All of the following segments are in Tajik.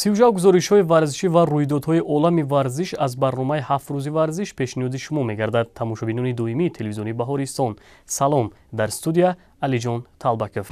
Сюжа гузоришҳои варзишӣ ва рӯйдодҳои олами варзиш аз барномаи ҳафт рӯзи варзиш пешниҳоди шумо мегардад. Тамошобинони доимии телевизиони Баҳористон, салом. Дар студия Алиҷон Талбаков.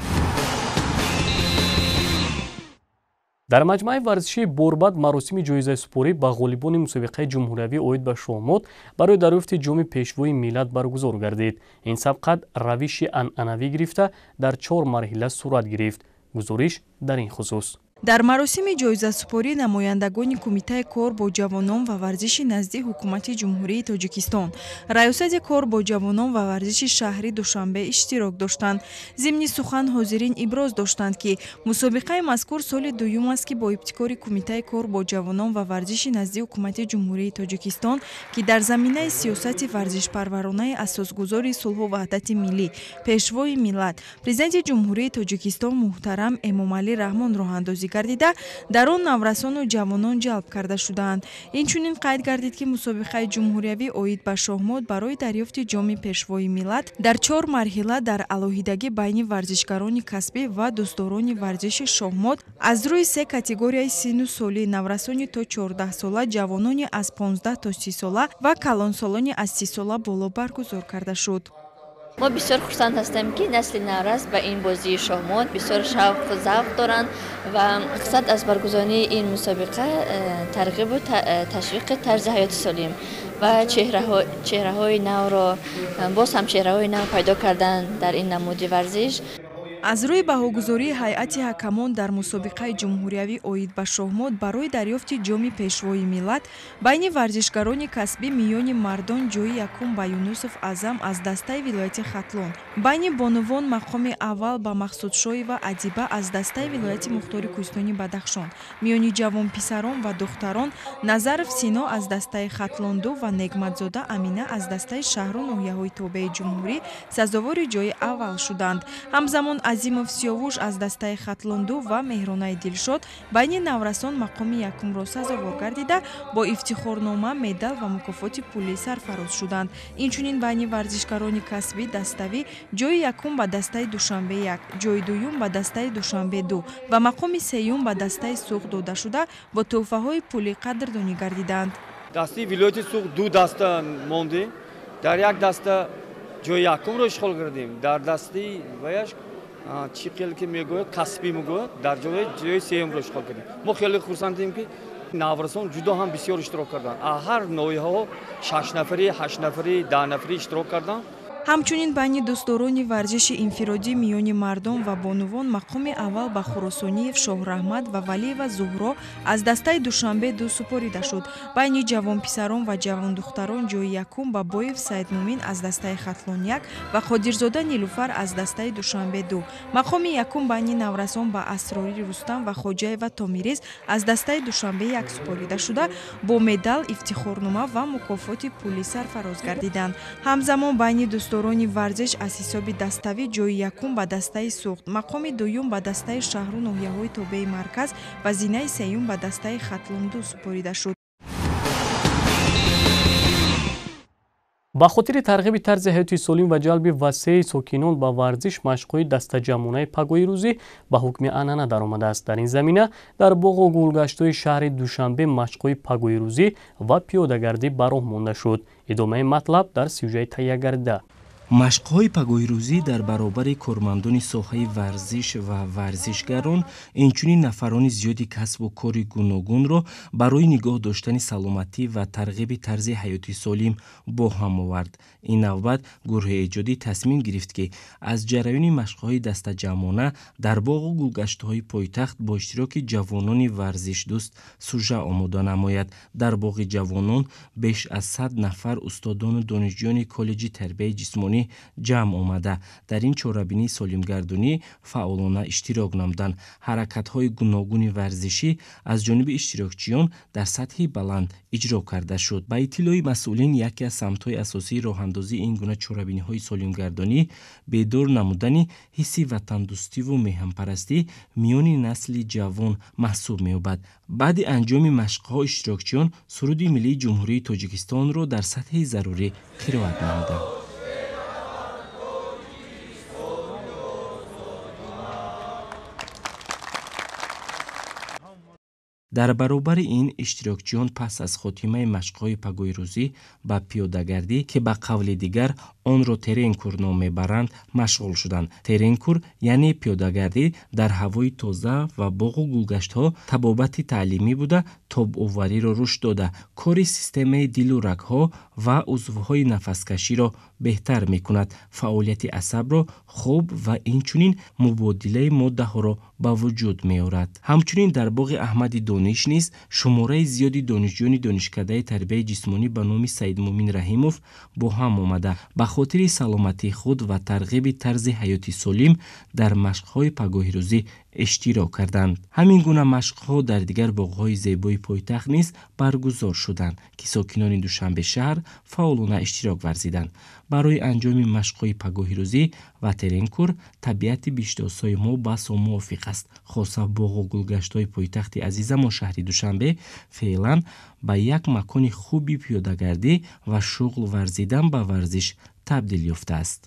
Дар маҷмӯаи варзишии Борбад маросими ҷоизасупорӣ ба ғолибони мусобиқаи ҷумҳуриявӣ оид ба шоҳмот барои дарёфти ҷоми Пешвои миллат баргузор гардид. Ин сабқат равиши анъанавӣ гирифта дар чор марҳила сурат гирифт. Гузориш дар ин хусус. Дар маросими ҷоизасупорӣ намояндагони Кумитаи кор бо ҷавонон ва варзиши назди Ҳукумати Ҷумҳурии Тоҷикистон, Раёсати кор бо ҷавонон ва варзиши шаҳри Душанбе иштирок доштанд. Зимни сухан ҳозирин иброз доштанд, ки мусобиқаи мазкур соли дуюм аст, ки бо ибтикори Кумитаи кор бо ҷавонон ва варзиши назди Ҳукумати Ҷумҳурии Тоҷикистон, ки дар заминаи сиёсати варзишпарваронаи Асосгузори сулҳу ваҳдати миллӣ, Пешвои миллат, Президенти Ҷумҳурии Тоҷикистон муҳтарам Эмомалӣ Раҳмон роҳандозӣ гардида, дар он наврасону ҷавонон ҷалб карда шудаанд. Инчунин қайд гардид, ки мусобиқаи ҷумҳуриявӣ оид ба шоҳмот барои дарёфти ҷоми Пешвои миллат дар чор марҳила дар алоҳидагӣ байни варзишгарони касбӣ ва дӯстдорони варзиши шоҳмот аз рӯи се категорияи синну солӣ: наврасони то 14 сола, ҷавонони аз 15 то 30 сола ва калонсолони аз 30 сола боло баргузор карда шуд. Мо бисёр хурсанд ҳастем, ки насли наврас ба ин бозии шоҳмот бисёр шавқу завқ доранд ва мақсад аз баргузории ин мусобиқа тарғибу ташвиқи тарзи ҳаёти солим ва чеҳраҳои навро, боз ҳам чеҳраҳои нав пайдо кардан дар ин намуди варзиш. Аз рӯи баҳогузории ҳайати ҳакамон дар мусобиқаи ҷумҳуриявӣ оид ба шоҳмот барои дарёфти ҷоми Пешвои миллат байни варзишгарони касбӣ миёни мардон ҷои якум ба Юнусов Аъзам аз дастаи вилояти Хатлон, байни бонувон мақоми аввал ба Мақсудшоева Адиба аз дастаи вилояти мухтори Кӯҳистони Бадахшон, миёни ҷавонписарон ва духтарон Назаров Сино аз дастаи Хатлон-2 ва Негматзода Амина аз дастаи шаҳру ноҳияҳои тобеи ҷумҳурӣ сазовори ҷои аввал шуданд. Ҳамзамон Азимов Сиёвуш аз дастаи Хатлон-2 ва Меҳронаи Дилшод байни наврасон мақоми якумро сазовор гардида, бо ифтихорнома, медал ва мукофоти пулӣ сарфароз шуданд. Инчунин байни варзишгарони касбӣ даставӣ ҷои якум ба дастаи Душанбе 1, ҷои дуюм ба дастаи Душанбе 2 ва мақоми сеюм ба дастаи Суғд дода шуда, бо тӯҳфаҳои пулӣ қадрдонӣ гардиданд. Дастаи вилояти Суғд ду даста мондем. Дар як даста ҷои якумро ишғол кардем, дар дастаи ваяш чӣ хеле ки мегӯяд, касбӣ мегӯяд, дар ҷои сеюмро ишғол кардем. Мо хеле хурсандем, ки наврасон ҷудо ҳам бисёр иштирок карданд. Ҳар ноҳияҳо шаш нафарӣ, ҳашт нафарӣ, 10 нафарӣ иштирок карданд. Ҳамчунин байни дӯстдорони варзиши инфиродӣ миёни мардон ва бонувон мақоми аввал ба Хуросониев Шоҳраҳмат ва Валиева Зуҳро аз дастаи Душанбе 2 супорида шуд. Байни ҷавонписарон ва ҷавондухтарон ҷои якум ба Боев Саидмумин аз дастаи Хатлон 1 ва Қодирзода Нилуфар аз дастаи Душанбе 2. Мақоми якум байни наврасон ба Асрорӣ Рустам ва Хоҷаева Томирис аз дастаи Душанбе 1 супорида шуда, бо медал, ифтихорнома ва мукофоти пулӣ сарфароз гардиданд. Ҳамзамон байни дӯстдорони варзиш аз ҳисоби даставӣ ҷои якум ба дастаи Суғд, мақоми дуюм ба дастаи шаҳру ноҳияҳои тобеи марказ ва зинаи сеюм ба дастаи Хатлон-2 супорида шуд. Ба хотири тарғиби тарзи ҳаёти солим ва ҷалби васеи сокинон ба варзиш машқҳои дастаҷамъонаи пагоҳи рӯзӣ ба ҳукми анъана даромадааст. Дар ин замина дар боғу гулгаштҳои шаҳри Душанбе машқҳои пагоҳи рӯзӣ ва пиёдагардӣ ба роҳ монда шуд. Идомаи матлаб дар сюжаи таҳиягардида. Машқҳои пагоҳирӯзӣ дар баробари кормандони соҳаи варзиш ва варзишгарон, инчунин нафарони зиёди касбу кори гуногунро барои нигоҳ доштани саломатӣ ва тарғиби тарзи ҳаёти солим бо ҳам овард. Ин навбат гурӯҳи эҷодӣ тасмим гирифт, ки аз ҷараёни машқҳои дастаҷамъона дар боғу гулгаштҳои пойтахт бо иштироки ҷавонони варзишдӯст сужа омода намояд. Дар боғи ҷавонон беш аз 100 нафар устодону донишҷӯёни коллеҷи тарбияи ҷисмонӣ ҷамъ омада, дар ин чорабинии солимгардонӣ фаъолона иштирок намуданд. Ҳаракатҳои гуногуни варзишӣ аз ҷониби иштирокчиён дар сатҳи баланд иҷро карда шуд. Ба иттилои масъулин, яке аз самтҳои асосии роҳандозии ин гуна чорабиниҳои солимгардонӣ бедор намудани ҳисси ватандӯстиву меҳанпарастӣ миёни насли ҷавон маҳсуб меёбад. Баъди анҷоми машқҳо иштирокчиён суруди миллии Ҷумҳурии Тоҷикистонро дар сатҳи зарурӣ қироат намуданд. Дар баробари ин иштирокчиён пас аз хотимаи машқҳои пагоҳирӯзӣ ба пиёдагардӣ, ки ба қавли дигар онро теренкур ном мебаранд, машғул шуданд. Теренкур яъне пиёдагардӣ дар ҳавои тоза ва боғу гулгаштҳо табобати таълимӣ буда, тобовариро рушд дода, кори системаи дилу рагҳо ва узвҳои нафаскаширо беҳтар мекунад, фаъолияти асабро хуб ва инчунин мубодилаи моддаҳоро ба вуҷуд меорад. Ҳамчунин дар боғи Аҳмади Дониш низ шумораи зиёди донишҷӯёни донишкадаи тарбияи ҷисмонӣ ба номи Саидмӯмин Раҳимов бо ҳам омада, ба хотири саломатии худ ва тарғиби тарзи ҳаёти солим дар машқҳои пагоҳирӯзӣ иштирок карданд. Ҳамин гуна машқҳо дар дигар боғҳои зебои пойтахт низ баргузор шуданд, ки сокинони Душанбе шаҳр фаъолона иштирок варзиданд. Барои анҷоми машқҳои пагоҳирӯзӣ ва теренкур табиати биҳиштосои мо басо мувофиқ аст. Хоса боғу гулгаштҳои пойтахти азизамон шаҳри Душанбе феълан ба як макони хуби пиёдагардӣ ва шуғл варзидан ба варзиш табдил ёфтааст.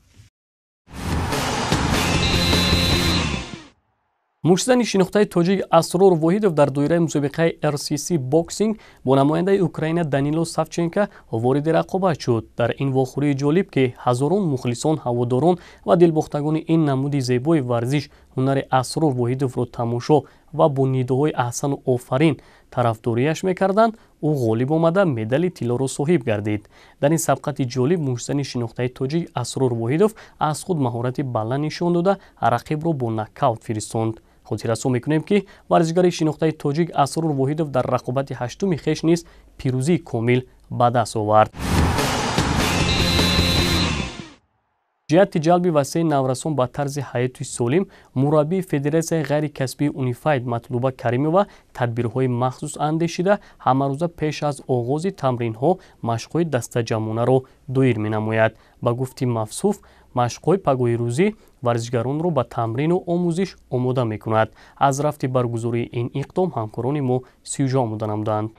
Муштзани шинохтаи тоҷик Асрор Воҳидов дар доираи мусобиқаи RCC Boxing бо намояндаи Украина Данило Савченко вориди рақобат шуд. Дар ин вохӯрии ҷолиб, ки ҳазорон мухлисон, ҳаводорон ва дилбохтагони ин намуди зебои варзиш ҳунари Асрор Воҳидовро тамошо ва бо нидоҳои аҳсану офарин тарафдориаш мекарданд, ӯ ғолиб омада медали тиллоро соҳиб гардид. Дар ин сабқати ҷолиб муштзани шинохтаи тоҷик Асрор Воҳидов аз худ маҳорати баланд нишон дода, рақибро бо нокаут фиристонд. Хотиррасон мекунем, ки варзишгари шинохтаи тоҷик Асрор Воҳидов дар рақобати ҳаштуми хеш низ пирӯзии комил ба даст овард. Ҷиҳати ҷалби васеи наврасон ба тарзи ҳаёти солим, мураббии Федератсияи ғайрикасбии Унифайт Матлуба Каримова тадбирҳои махсус андешида, ҳамарӯза пеш аз оғози тамринҳо машқҳои дастаҷамъонаро доир менамояд. Ба гуфти мавсуф, машқҳои пагоҳирӯзӣ варзишгаронро ба тамрину омӯзиш омода мекунад. Аз рафти баргузории ин иқдом ҳамкорони мо сюжа омода намуданд.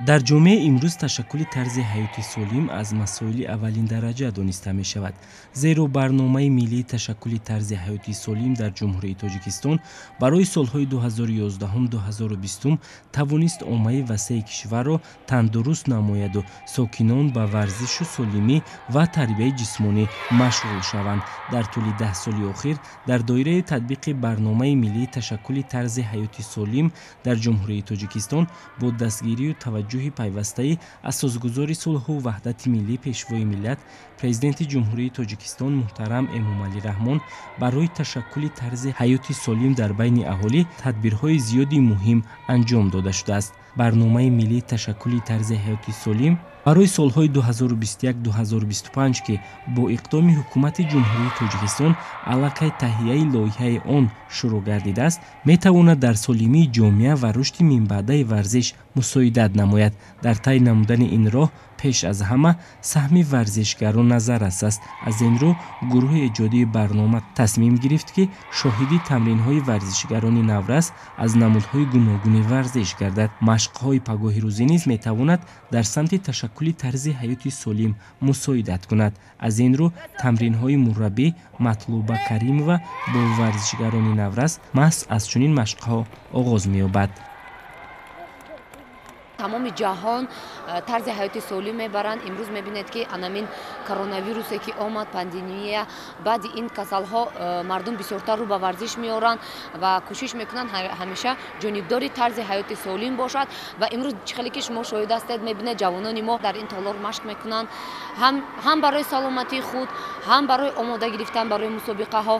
Дар ҷомеаи имрӯз ташаккули тарзи ҳаёти солим аз масоили аввалин дараҷа дониста мешавад, зеро барномаи миллии ташаккули тарзи ҳаёти солим дар Ҷумҳурии Тоҷикистон барои солҳои 2011-2020 тавонист оммаи васеи кишварро тандуруст намояду сокинон ба варзишу солимӣ ва тарбияи ҷисмонӣ машғул шаванд. Дар тӯли 10 соли охир дар доираи татбиқи барномаи миллии ташаккули тарзи ҳаёти солим дар Ҷумҳурии Тоҷикистон бо дастгирию таваҷҷӯҳи пайвастаи асосгузори сулҳу ваҳдати миллӣ, Пешвои миллат, Президенти Ҷумҳурии Тоҷикистон муҳтарам Эмомалӣ Раҳмон барои ташаккули тарзи ҳаёти солим дар байни аҳолӣ тадбирҳои зиёди муҳим анҷом дода шудааст. Барномаи миллии ташаккули тарзи ҳаёти солим барои солҳои 2021-2025, ки бо иқдоми ҳукумати Ҷумҳурии Тоҷикистон аллакай таҳияи лоиҳаи он шурӯъ гардидааст, метавонад дар солимии ҷомеа ва рушди минбаъдаи варзиш мусоидат намояд. Дар тай намудани ин роҳ пеш аз ҳама саҳми варзишгарон назаррас аст. Аз ин рӯ гурӯҳи эҷодии барнома тасмим гирифт, ки шоҳиди тамринҳои варзишгарони наврас аз намудҳои гуногуни варзиш гардад. Машқҳои пагоҳирӯзӣ низ метавонад дар самти ташаккули тарзи ҳаёти солим мусоидат кунад. Аз ин рӯ тамринҳои мураббӣ Матлуба Каримова бо варзишгарони наврас маҳз аз чунин машқҳо оғоз меёбад. Тамоми ҷаҳон тарзи ҳаёти солим мебаранд. Имрӯз мебинед, ки анамин коронавирусе ки омад, пандемия, баъди ин касалҳо мардум бисёртар рӯ ба варзиш меоранд ва кӯшиш мекунанд ҳамеша ҷонибдори тарзи ҳаёти солим бошад. Ва имрӯз чӣ хеле ки шумо шоҳид ҳастед, мебинед ҷавонони мо дар ин толор машқ мекунанд, ҳам барои саломатии худ, ҳам барои омода гирифтан барои мусобиқаҳо.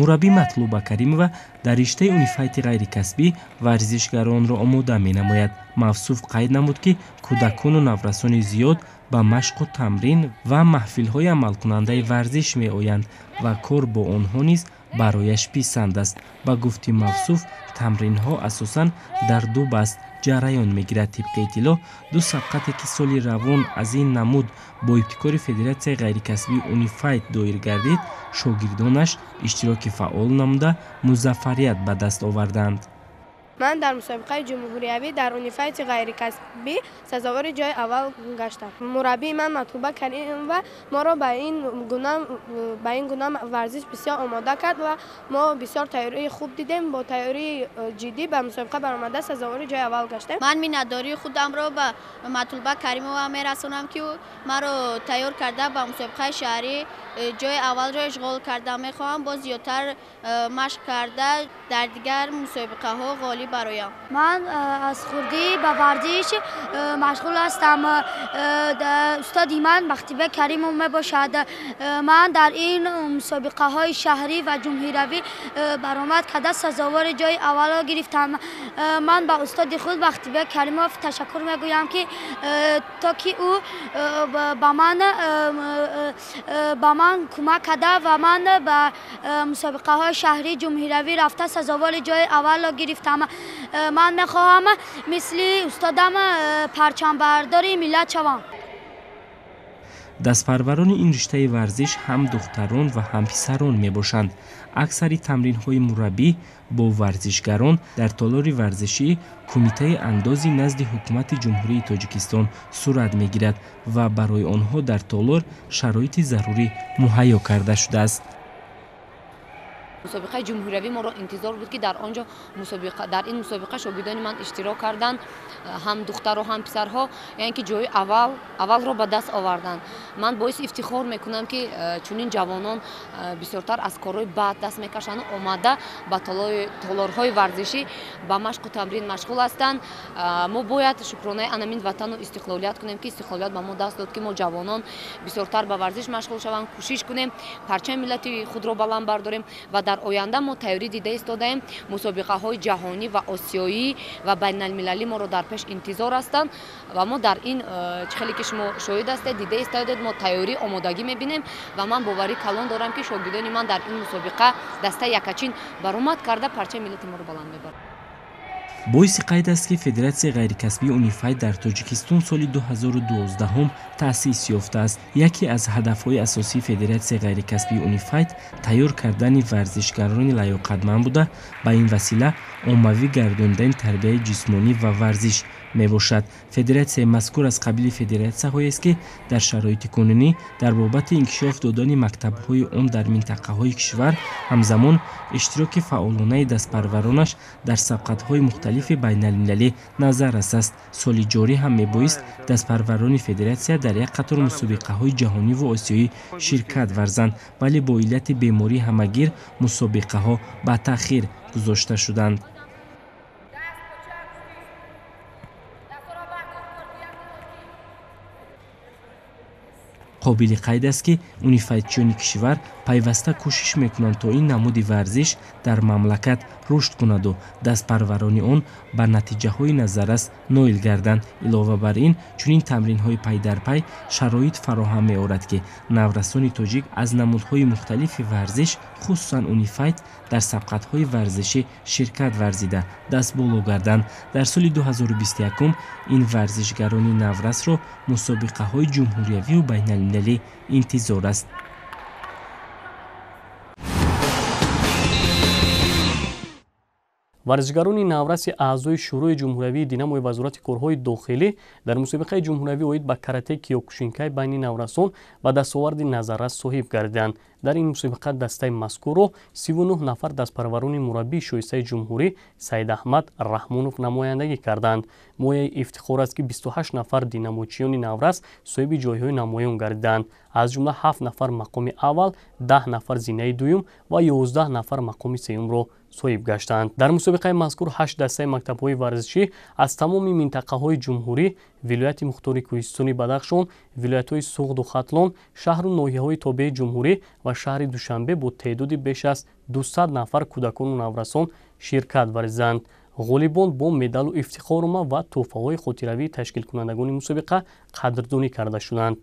Мураббӣ Матлуба Каримова дар риштаи унифайти ғайрикасбӣ варзишгаронро омода менамояд. Мавсуф қайд намуд, ки кӯдакону наврасони зиёд ба машқу тамрин ва маҳфилҳои амалкунандаи варзиш меоянд ва кор бо онҳо низ барояш писанд аст. Ба гуфти мавсуф, тамринҳо асосан дар ду баст ҷараён мегирад. Тибқи иттилоъ, ду сабқате ки соли равон аз ин намуд бо ибтикори Федератсияи ғайрикасбии Унифайт доир гардид, шогирдонаш иштироки фаъол намуда музаффарият ба даст оварданд. Ман дар мусобиқаи ҷумҳуриявӣ дар унифайти ғайрикасбӣ сазовори ҷои аввал гаштам. Мураббии ман Матлуба Каримова моро ба ин гуна варзиш бисёр омода кард ва мо бисёр тайёрии хуб дидем. Бо тайёрии ҷиддӣ ба мусобиқа баромада сазовори ҷои аввал гаштем. Ман миннатдории худамро ба Матлуба Каримова мерасонам, ки ӯ маро тайёр карда ба мусобиқаи шаҳрӣ ҷои аввалро ишғол карда. Мехоҳам боз зиёдтар машқ карда дар дигар мусобиқаҳо ғолиб бароям. Ман аз хурдӣ ба варзиш машғул ҳастам. Устоди ман Бахтибек Каримов мебошад. Ман дар ин мусобиқаҳои шаҳрӣ ва ҷумҳуриявӣ баромад карда сазовори ҷои аввалро гирифтам. Ман ба устоди худ Бахтибек Каримов ташаккур мегӯям, ки то ки ӯ ба ман кӯмак карда ва ман ба мусобиқаҳои шаҳрӣ ҷумҳуриявӣ рафта сазовори ҷои аввалро гирифтам. Ман мехоҳам мисли устодам парчамбардори миллат шавам. Дастпарварони ин риштаи варзиш ҳам духтарон ва ҳам писарон мебошанд. Аксари тамринҳои мураббӣ бо варзишгарон дар толори варзишии Кумитаи андози назди Ҳукумати Ҷумҳурии Тоҷикистон сурат мегирад ва барои онҳо дар толор шароити зарурӣ муҳайё карда шудааст. Мусобиқаи ҷумҳуриявӣ моро интизор буд, ки дар он ҷо дар ин мусобиқа шогирдони ман иштирок карданд, ҳам духтару ҳам писарҳо, яъне ки ҷои аввалро ба даст оварданд. Ман боиси ифтихор мекунам, ки чунин ҷавонон бисёртар аз корҳои бад даст мекашанд, омада ба толорҳои варзишӣ ба машқу тамрин машғул ҳастанд. Мо бояд шукронаи анамин ватану истиқлолият кунем, ки истиқлолият ба мо даст дод, ки мо ҷавонон бисёртар ба варзиш машғул шаванд, кӯшиш кунем, парчами миллати худро баланд бардорем ва дар оянда мо тайёрӣ дида истодаем. Мусобиқаҳои ҷаҳонӣ ва осиёӣ ва байналмилалӣ моро дар пеш интизор ҳастанд ва мо дар ин чӣ хеле ки шумо шоҳид ҳастед, дида истодаед, мо тайёрӣ омодагӣ мебинем ва ман боварӣ калон дорам, ки шогирдони ман дар ин мусобиқа дастаи якачин баромад карда парчаи миллати моро баланд мебаранд. Боиси қайд аст, ки Федератсияи ғайрикасбии унифайт дар Тоҷикистон соли 2012 таъсис ёфтааст. Яке аз ҳадафҳои асосии Федератсияи ғайрикасбии унифайт тайёр кардани варзишгарони лаёқатманд буда, ба ин васила оммавӣ гардондани тарбияи ҷисмонӣ ва варзиш мебошад. Федератсияи мазкур аз қабили федератсияҳоест, ки дар шароити кунунӣ дар бобати инкишоф додани мактабҳои он дар минтақаҳои кишвар, ҳамзамон иштироки фаъолонаи дастпарваронаш дар сабқатҳои мухталифи байналмилалӣ назаррас аст. Соли ҷорӣ ҳам мебоист дастпарварони федератсия дар як қатор мусобиқаҳои ҷаҳониву осиёӣ ширкат варзанд, вале бо иллати бемории ҳамагир мусобиқаҳо ба таъхир гузошта шуданд. Қобили қайд аст, ки унифайтчиёни кишвар пайваста кӯшиш мекунанд, то ин намуди варзиш дар мамлакат рушд кунаду дастпарварони он ба натиҷаҳои назаррас ноил гарданд. Илова бар ин, чунин тамринҳои пайдарпай шароит фароҳам меорад, ки наврасони тоҷик аз намудҳои мухталифи варзиш, хусусан унифайт, дар сабқатҳои варзишӣ ширкат варзида дастболо гарданд. Дар соли 2021 ин варзишгарони наврасро мусобиқаҳои ҷумҳуриявию байналмилалӣ интизор аст. Варзишгарони навраси аъзои Шӯрои ҷумҳуриявии Динамои Вазорати корҳои дохилӣ дар мусобиқаи ҷумҳуриявӣ оид ба карате киёкушинкай байни наврасон ба дастоварди назаррас соҳиб гардиданд. Дар ин мусобиқа дастаи мазкурро 39 нафар дастпарварони мураббии шоистаи ҷумҳурӣ Саидаҳмад Раҳмонов намояндагӣ карданд. Мояи ифтихор аст, ки 28 нафар динамочиёни наврас соҳиби ҷойҳои намоён гардиданд. Аз ҷумла 7 нафар мақоми аввал, 10 нафар зинаи дуюм ва 11 нафар мақоми сеюмро соҳиб гаштанд. Дар мусобиқаи мазкур 8 дастаи мактабҳои варзишӣ аз тамоми минтақаҳои ҷумҳурӣ, вилояти мухтори Кӯҳистони Бадахшон, вилоятҳои Суғду Хатлон, шаҳру ноҳияҳои тобеи ҷумҳурӣ ва шаҳри Душанбе бо теъдоди беш аз 200 нафар кӯдакону наврасон ширкат варзиданд. Ғолибон бо медалу ифтихорнома ва тӯҳфаҳои хотиравии ташкилкунандагони мусобиқа қадрдонӣ карда шуданд.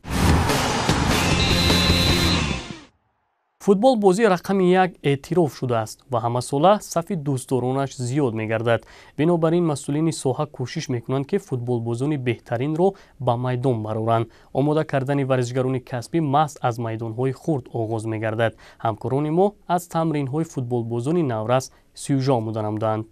Футбол бозии рақами як эътироф шудааст ва ҳамасола сафи дӯстдоронаш зиёд мегардад. Бинобар ин масъулини соҳа кӯшиш мекунанд, ки футболбозони беҳтаринро ба майдон бароранд. Омода кардани варзишгарони касбӣ маҳз аз майдонҳои хурд оғоз мегардад. Ҳамкорони мо аз тамринҳои футболбозони наврас сюжа омода намуданд.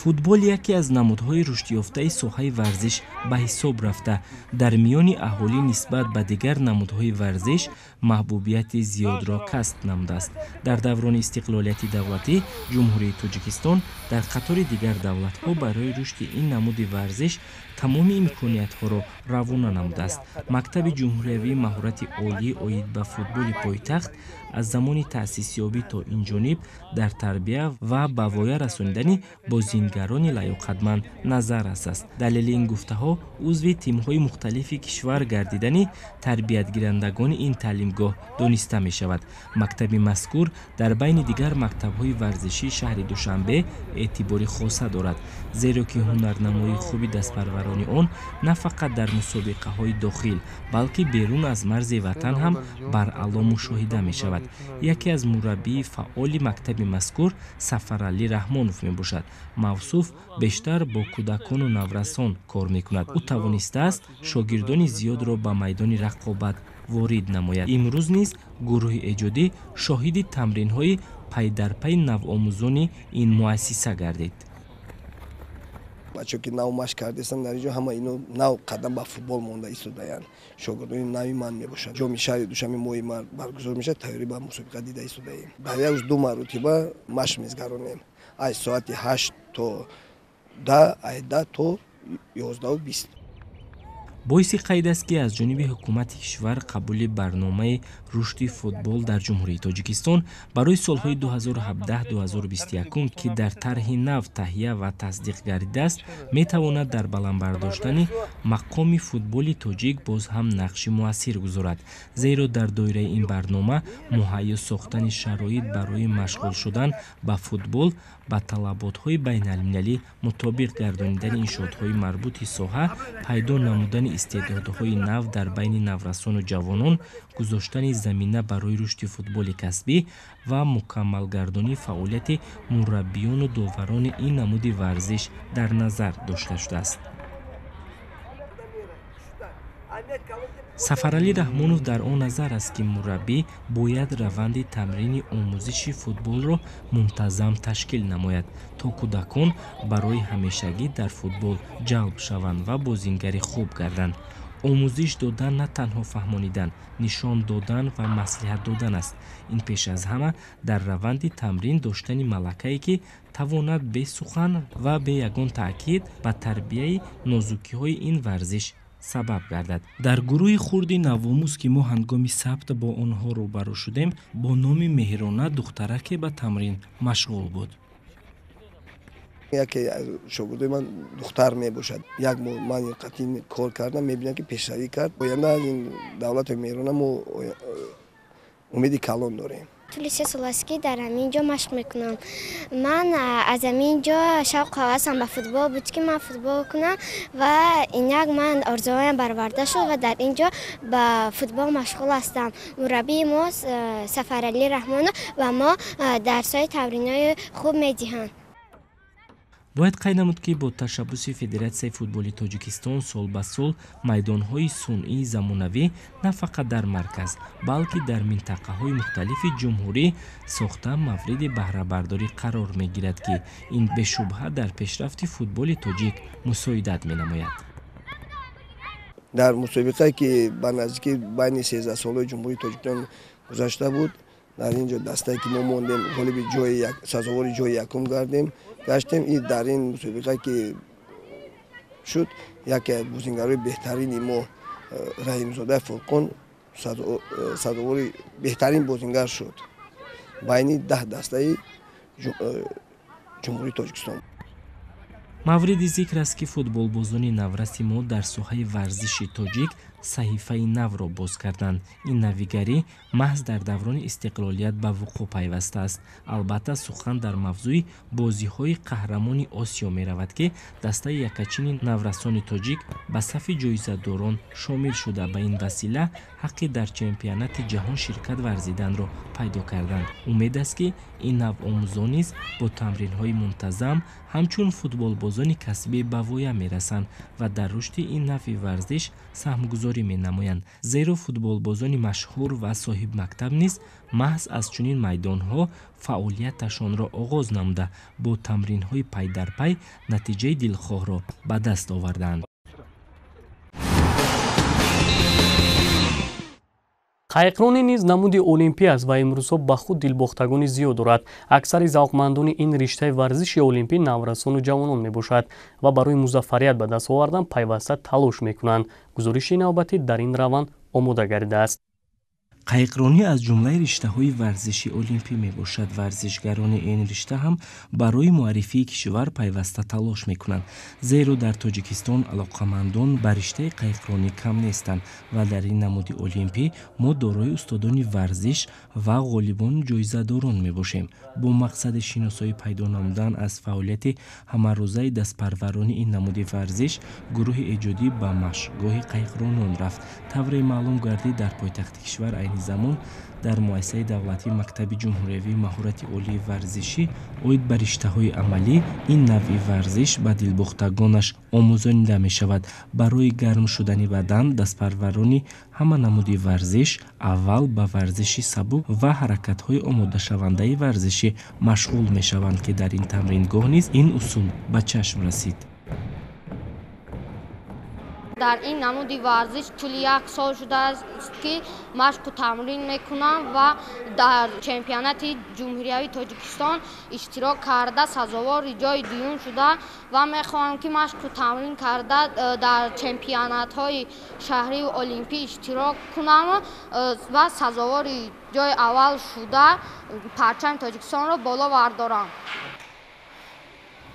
Футбол яке аз намудҳои рушдёфтаи соҳаи варзиш ба ҳисоб рафта, дар миёни аҳолӣ нисбат ба дигар намудҳои варзиш маҳбубияти зиёдро касб намудааст. Дар даврони истиқлолияти давлатӣ Ҷумҳурии Тоҷикистон дар қатори дигар давлатҳо барои рушди ин намуди варзиш тамоми имкониятҳоро равона намудааст. Мактаби ҷумҳуриявии маҳорати олӣ оид ба футболи пойтахт аз замони таъсисёбӣ то ин ҷониб дар тарбия ва ба воя расонидани бозингарони лаёқатманд назаррас аст. Далели ин гуфтаҳо узви тимҳои мухталифи кишвар гардидани тарбиятгирандагони ин таълимгоҳ дониста мешавад. Мактаби мазкур дар байни дигар мактабҳои варзишии шаҳри Душанбе эътибори хоса дорад, зеро ки ҳунарнамоии хуби дастпарварони он на фақат дар мусобиқаҳои дохил, балки берун аз марзи ватан ҳам баръало мушоҳида мешавад. Яке аз мураббии фаъоли мактаби мазкур Сафаралӣ Раҳмонов мебошад. Мавсуф бештар бо кӯдакону наврасон кор мекунад. Ӯ тавонистааст шогирдони зиёдро ба майдони рақобат ворид намояд. Имрӯз низ гурӯҳи эҷодӣ шоҳиди тамринҳои пайдарпайи навомӯзони ин муассиса гардид. Бачаҳо ки нав машқ кардастанд, дар инҷо ҳама ино нав қадам ба футбол монда истодаянд. Шогирдони нави ман мебошанд. Ҷоми шаҳри Душанбе моҳи март баргузор мешавад, тайёрӣ ба мусобиқа дида истодаем. Дар як рӯз ду маротиба машқ мезгаронем. Аз соати 8 то 10, аз 10 то 11:20. Боиси қайд аст, ки аз ҷониби ҳукумати кишвар қабули барномаи рушди футбол дар Ҷумҳурии Тоҷикистон барои солҳои 2017-2021, ки дар тарҳи нав таҳия ва тасдиқ гардидааст, метавонад дар баланд бардоштани мақоми футболи тоҷик боз ҳам нақши муассир гузорад, зеро дар доираи ин барнома муҳайё сохтани шароит барои машғул шудан ба футбол, ба талаботҳои байналмилалӣ мутобиқ гардонидани иншоотҳои марбути соҳа, пайдо намудани истеъдодҳои нав дар байни наврасону ҷавонон, гузоштани замина барои рушди футболи касбӣ ва мукаммалгардонии фаъолияти мураббиёну доварони ин намуди варзиш дар назар дошта шудааст. Сафаралӣ Раҳмонов дар он назар аст, ки мураббӣ бояд раванди тамрини омӯзиши футболро мунтазам ташкил намояд, то кӯдакон барои ҳамешагӣ дар футбол ҷалб шаванд ва бозингари хуб гарданд. Омӯзиш додан на танҳо фаҳмонидан, нишон додан ва маслиҳат додан аст. Ин пеш аз ҳама дар раванди тамрин доштани малакае, ки тавонад бе сухан ва бе ягон таъкид ба тарбияи нозукиҳои ин варзиш сабаб гардад. Дар гурӯҳи хурди навомӯз, ки мо ҳангоми сабт бо онҳо рӯбарӯ шудем, бо номи Меҳрона духтараке ба тамрин машғул буд. Яке аз шогирдои ман духтар мебошад. Як моҳ ман қатъи кор кардам, мебинам, ки пешравӣ кард. Оянда аз ин давлати Меҳрона мо умеди калон дорем. Тӯли 3 сол аст, ки дар ҳамин ҷо машқ мекунам. Ман аз ҳамин ҷо шавқу ҳавасам ба футбол буд, ки ман футбол кунам ва инак ман орзуҳоям бароварда шуд ва дар ин ҷо ба футбол машғул ҳастам. Мураббии мо Сафаралӣ Раҳмонов ва мо дарсҳои тамринҳои хуб медиҳанд. Бояд қайд намуд, ки бо ташаббуси Федератсияи футболи Тоҷикистон сол ба сол майдонҳои сунъии замонавӣ на фақат дар марказ, балки дар минтақаҳои мухталифи ҷумҳурӣ сохта мавриди баҳрабардорӣ қарор мегирад, ки ин бешубҳа дар пешрафти футболи тоҷик мусоидат менамояд. Дар мусобиқае, ки ба наздикӣ байни 13 солҳои Ҷумҳурии Тоҷикистон гузашта буд, дар ин ҷо дастае, ки мо мондем, ғолиби сазовори ҷои якум гаштем. И дар ин мусобиқа, ки шуд, яке аз бозингарои беҳтарини мо Раҳимзодаи Фурқон сазовори беҳтарин бозингар шуд байни 10 дастаи Ҷумҳурии Тоҷикистон. Мавриди зикр аст, ки футболбозони навраси мо дар соҳаи варзиши тоҷик саҳифаи навро боз карданд. Ин навигарӣ маҳз дар даврони истиқлолият ба вуқӯъ пайвастааст. Албатта, сухан дар мавзӯи бозиҳои қаҳрамони Осиё меравад, ки дастаи якачини наврасони тоҷик ба сафи ҷоизадорон шомил шуда, ба ин васила ҳаққи дар чемпионати ҷаҳон ширкат варзиданро пайдо карданд. Умед аст, ки ин навомӯзон низ бо тамринҳои мунтазам ҳамчун футболбозони касбӣ ба воя мерасанд ва дар рушди ин навъи варзиш саҳмгузорӣ арҷгузорӣ менамоянд, зеро футболбозони машҳур ва соҳибмактаб низ маҳз аз чунин майдонҳо фаъолияташонро оғоз намуда, бо тамринҳои пайдарпай натиҷаи дилхоҳро ба даст овардаанд. Қайиқронӣ низ намуди олимпӣ аст ва имрӯзҳо ба худ дилбохтагони зиёд дорад. Аксари завқмандони ин риштаи варзиши олимпӣ наврасону ҷавонон мебошад ва барои музаффарият ба даст овардан пайваста талош мекунанд. Гузориши навбатӣ дар ин раванд омода гардидааст. Қайиқронӣ аз ҷумлаи риштаҳои варзиши олимпӣ мебошад. Варзишгарони ин ришта ҳам барои муаррифии кишвар пайваста талош мекунанд, зеро дар Тоҷикистон алоқамандон ба риштаи қайиқронӣ кам нестанд ва дар ин намуди олимпӣ мо дорои устодони варзиш ва ғолибону ҷоизадорон мебошем. Бо мақсади шиносоӣ пайдо намудан аз фаъолияти ҳамарӯзаи дастпарварони ин намуди варзиш, гурӯҳи эҷодӣ ба машқгоҳи қайиқронон рафт. Тавре маълум гардид, дар пойтахти кишвар айни замон дар муассисаи давлатии мактаби ҷумҳуриявии маҳорати олии варзишӣ оид ба риштаҳои амалӣ ин навъи варзиш ба дилбохтагонаш омӯзонида мешавад. Барои гарм шудани бадан дастпарварони ҳама намуди варзиш аввал ба варзиши сабук ва ҳаракатҳои омодашавандаи варзишӣ машғул мешаванд, ки дар ин тамрингоҳ низ ин усул ба чашм расид. Дар ин намуди варзиш тӯли як сол шудааст, ки машқу тамрин мекунам ва дар чемпионати ҷумҳуриявии Тоҷикистон иштирок карда сазовори ҷои дуюм шуда ва мехоҳам, ки машқу тамрин карда дар чемпионатҳои шаҳрию олимпӣ иштирок кунам ва сазовори ҷои аввал шуда парчами Тоҷикистонро боло бардорам.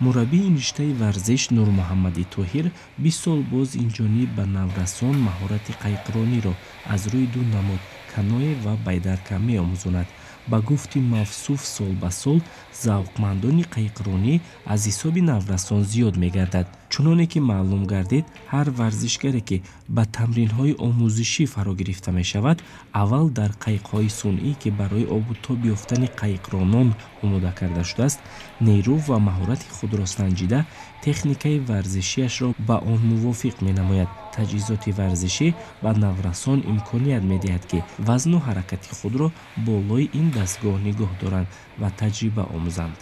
Мураббии ин риштаи варзиш Нурмуҳаммади Тоҳир 20 сол боз инҷониб ба наврасон маҳорати қайиқрониро аз рӯи ду намуд каное ва байдарка меомӯзонад. Ба гуфти мавсуф, сол ба сол завқмандони қайиқронӣ аз ҳисоби наврасон зиёд мегардад. Чуноне ки маълум гардид, ҳар варзишгаре ки ба тамринҳои омӯзишӣ фаро гирифта мешавад, аввал дар қайиқҳои сунъӣ, ки барои обу тоб ёфтани қайиқронон омода карда шудааст, нерӯ ва маҳорати худро санҷида, техникаи варзишиашро ба он мувофиқ менамояд. Таҷҳизоти варзишӣ ба наврасон имконият медиҳад, ки вазну ҳаракати худро болои ин дастгоҳ нигоҳ доранд ва таҷриба омӯзанд.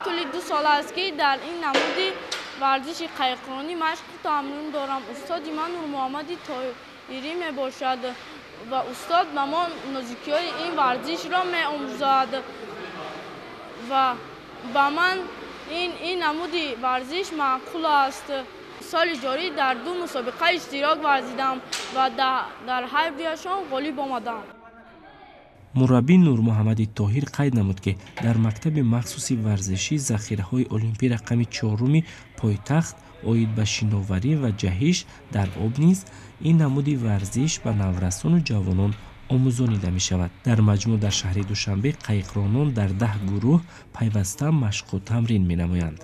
Тӯли 2 сол аст, ки дар ин намуди варзиши қайиқронӣ машқу тамрин дорам. Устоди ман Нурмуҳаммади Тоҳирӣ мебошад ва устод ба мо нозикиҳои ин варзишро меомӯзад ва ба ман ин намуди варзиш маъқул аст. Соли ҷорӣ дар 2 мусобиқа иштирок варзидам ва дар ҳар дуяшон ғолиб омадам. Мураббӣ Нурмуҳаммади Тоҳир қайд намуд, ки дар мактаби махсуси варзишӣ захираҳои олимпӣ рақами 4-уми пойтахт оид ба шиноварӣ ва ҷаҳиш дар об низ ин намуди варзиш ба наврасону ҷавонон омӯзонида мешавад. Дар маҷмӯъ дар шаҳри Душанбе қайиқронон дар 10 гурӯҳ пайваста машқу тамрин менамоянд.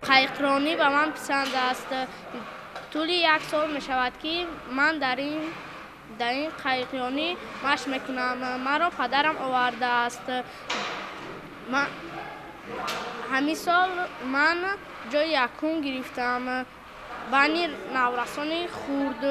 Қайиқронӣ ба ман писанд аст. Тӯли як сол мешавад, ки ман дар ин қайиқронӣ машқ мекунам. Маро падарам овардааст. Ҳамин сол ман ҷои якум гирифтам байни наврасони хурд.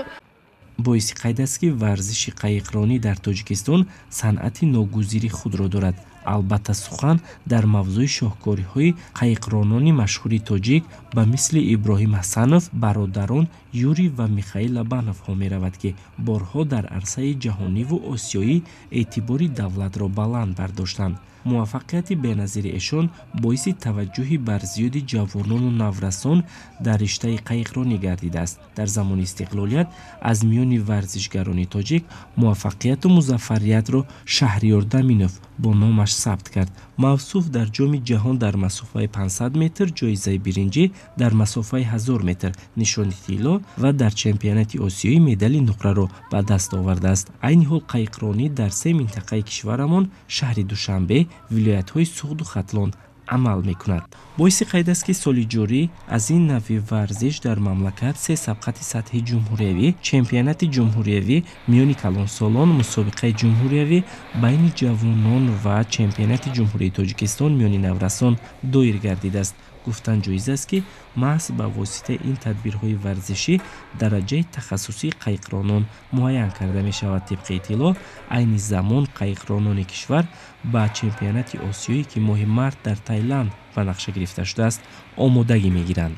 Боиси қайд аст, ки варзиши қайиқронӣ дар Тоҷикистон санъати ногузири худро дорад. Албатта, сухан дар мавзӯи шоҳкориҳои қайиқронони машҳури тоҷик ба мисли Иброҳим Ҳасанов, бародарон Юрий ва Михаил Лобановҳо меравад, ки борҳо дар арсаи ҷаҳониву осиёӣ эътибори давлатро баланд бардоштанд. Муваффақияти беназири эшон боиси таваҷҷӯҳи барзиёди ҷавонону наврасон дар риштаи қайиқронӣ гардидааст. Дар замони истиқлолият аз миёни варзишгарони тоҷик муваффақияту музаффариятро Шаҳриёр Даминов бо номаш сабт кард. Мавсуф дар ҷоми ҷаҳон дар масофаи 500 метр ҷоизаи биринҷӣ, дар масофаи 1000 метр нишони тилло ва дар чемпионати осиёӣ медали нуқраро ба даст овардааст. Айни ҳол қайиқронӣ дар 3 минтақаи кишварамон шаҳри Душанбе, вилоятҳои Суғду Хатлон амал мекунад. Боиси қайд аст, ки соли ҷорӣ аз ин навъи варзиш дар мамлакат 3 сабқати сатҳи ҷумҳуриявӣ, чемпионати ҷумҳуриявӣ миёни калонсолон, мусобиқаи ҷумҳуриявӣ байни ҷавонон ва чемпионати ҷумҳурии Тоҷикистон миёни наврасон доир гардидааст. Гуфтан ҷоиз аст, ки маҳз ба воситаи ин тадбирҳои варзишӣ дараҷаи тахассусии қайиқронон муайян карда мешавад. Тибқи иттилоъ, айни замон қайиқронони кишвар ба чемпионати Осиёӣ, ки моҳи март дар Тайланд ба нақша гирифта шудааст, омодагӣ мегиранд.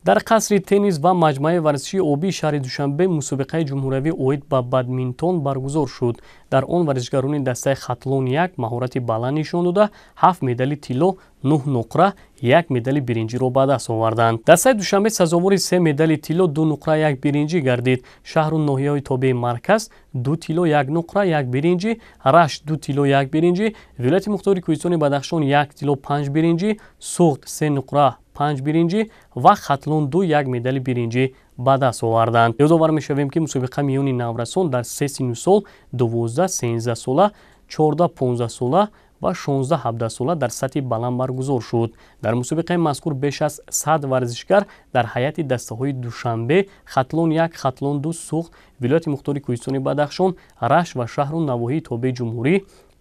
Дар қасри теннис ва маҷмӯаи варзишии обии шаҳри Душанбе мусобиқаи ҷумҳуриявӣ оид ба бадминтон баргузор шуд. Дар он варзишгарони дастаи Хатлон 1 маҳорати баланд нишон дода, 7 медали тилло, 9 нуқра, 1 медали биринҷиро ба даст оварданд. Дастаи Душанбе сазовори 3 медали тилло, 2 нуқра, 1 биринҷӣ гардид. Шаҳру ноҳияҳои тобеи марказ 2 тилло, 1 нуқра, 1 биринҷӣ, Рашт 2 тилло, 1 биринҷӣ, вилояти мухтори Кӯҳистони Бадахшон 1 тилло, 5 биринҷӣ, Суғд 3 нуқра, 5 биринҷӣ ва Хатлон 2 1 медали биринҷӣ ба даст оварданд. Ёдовар мешавем, ки мусобиқа миёни наврасон дар 3 синну сол 12-13 сола, 14-15 сола ва 16-17 сола дар сатҳи баланд баргузор шуд. Дар мусобиқаи мазкур беш аз 100 варзишгар дар ҳайати дастаҳои Душанбе, Хатлон 1, Хатлон 2, Суғд, вилояти мухтори Кӯҳистони Бадахшон, Рашт ва шаҳру навоҳии тобеи ҷумҳурӣ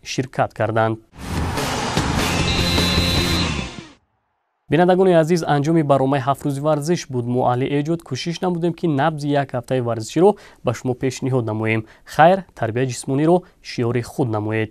ширкат карданд. Бинандагони азиз, анҷоми барномаи ҳафтрӯзи варзиш буд. Мо аҳли эҷод кӯшиш намудем, ки набзи як ҳафтаи варзиширо ба шумо пешниҳод намоем. Хайр, тарбияи ҷисмониро шиёри худ намоед.